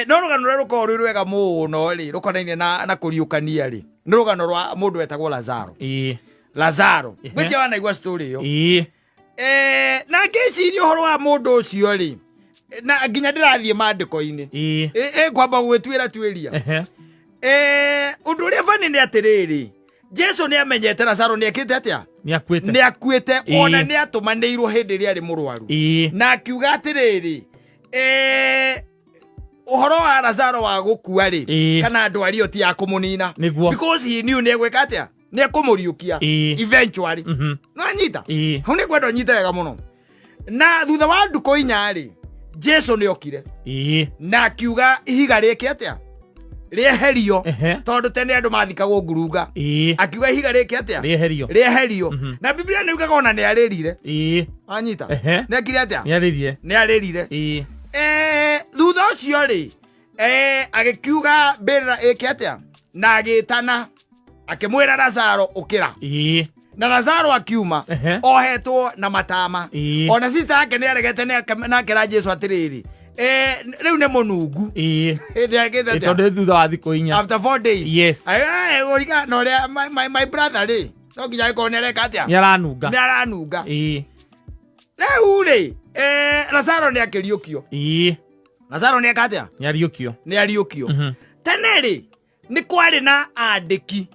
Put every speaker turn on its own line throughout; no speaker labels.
No rũgano rũrĩa rũkoragwo rwĩ rwega mũno rĩ, rũkonainie na kũriũkania rĩ, nĩ rũgano rwa mũndũ wetagwo Lazaro. Lazaro. Ngwĩciria wanaigua story ĩyo. Na ngĩciria ũhoro wa mũndũ ũcio rĩ, na nginya ndĩrathiĩ maandĩko-inĩ. Kwamba gũgĩtuĩra tuĩria. Ũndũ ũrĩa bani nĩ atĩrĩrĩ, Jesu nĩ amenyete Lazaro nĩ ekĩte atĩa?
Nĩ akuĩte.
Nĩ akuĩte, ona nĩ atũmanĩirwo hĩndĩ ĩrĩa arĩ mũrwaru. Na akiuga atĩrĩrĩ, ũhoro wa Lazaro wa gũkua rĩ, kana ndwari ĩyo ti ya kũmũnina. Because he knew nĩ egwĩka atĩa? Nĩ ekũmũriũkia. Eventually. Nĩwanyita? Hau nĩ ngwenda ũnyite wega mũno. Na thutha wa ndukũ 4 rĩ, Jesu nĩ okire. Na akiuga ihiga rĩke atĩa? Rĩeherio. Tondũ tene andũ mathikagwo ngurunga. Akiuga ihiga rĩke atĩa?
Rĩeherio.
Rĩeherio. Na Biblia nĩ yugaga ona nĩ arĩrire. Wanyita? Nĩ akire atĩa?
Nĩ arĩrire.
Nĩ arĩrire. Thutha ũcio rĩ, agĩkiuga mbĩrĩra ĩke atĩa? Na agĩtana akĩmwĩra Lazaro ũkĩra. Na Lazaro akiuma ohetwo na matama. Ona sister yake nĩ aregete na akĩra Jesu atĩrĩrĩ, rĩu nĩ mũnungu. Hĩndĩ akĩte atĩa?
Tondũ thutha wa thikũ 4.
After 4 days. Oiga na ũrĩa my brother rĩ, no nginya agĩkorwo nĩ areka atĩa?
Nĩ aranunga.
Nĩ aranunga. Rĩu rĩ, Lazaro nĩ akĩriũkio. Lazaro nĩ eka atĩa?
Nĩ ariũkio.
Nĩ ariũkio. Tene rĩ, nĩ kwarĩ na andĩki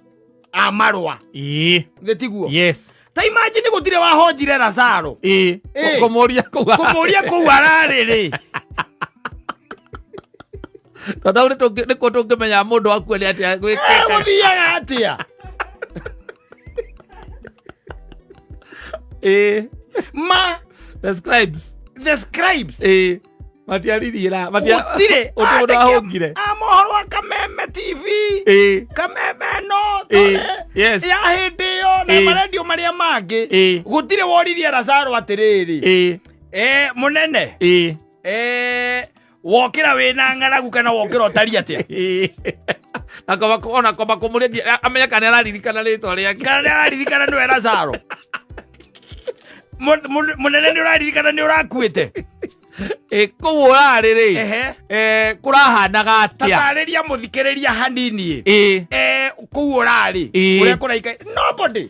a marũa. Nĩ tiguo?
Yes.
Ta imagine gũtirĩ wahonjire Lazaro.
Kũmũria kũu.
Kũmũria kũu ararĩ rĩ.
Tondũ hau nĩkuo tũngĩmenya mũndũ akua nĩ atĩa gwĩkĩte.
Gũthiaga atĩa? Ma.
The scribes.
The scribes.
Matiaririe na
gũtirĩ
ũndũ mũndũ ahũngire.
A mohoro wa Kameme TV. Kameme no tore. Ya hĩndĩ ĩyo na marendio marĩa mangĩ. Gũtirĩ woririe Lazaro atĩrĩrĩ. Mũnene. Wokĩra wĩna ng'aragu kana wokĩra ũtariĩ atĩa?
Na ona kwamba kũmũria amenye kana nĩararirikana rĩtwa rĩake.
Kana nĩararirikana nĩwe Lazaro. Mũnene nĩũraririkana nĩũrakuĩte?
Kũu ũrarĩ rĩ, kũrahanaga atĩa?
Tatarĩria mũthikĩrĩria hanini. Kũu ũrarĩ, ũrĩa kũraika. Nobody.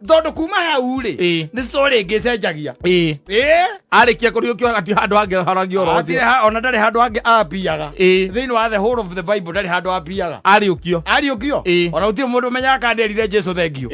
Tondũ kuma hau rĩ, nĩ story ĩngĩ ĩcenjagia.
Arĩkia kũriũkio hatirĩ handũ hangĩ haragio ũhoro
Hatirĩ
ũcio.
ona ndarĩ handũ hangĩ ambiaga. Thĩinĩ wa the whole of the Bible ndarĩ handũ ambiaga.
Ariũkio.
Ariũkio? Ona gũtirĩ mũndũ ũmenyaga kana nĩerire Jesu thengio.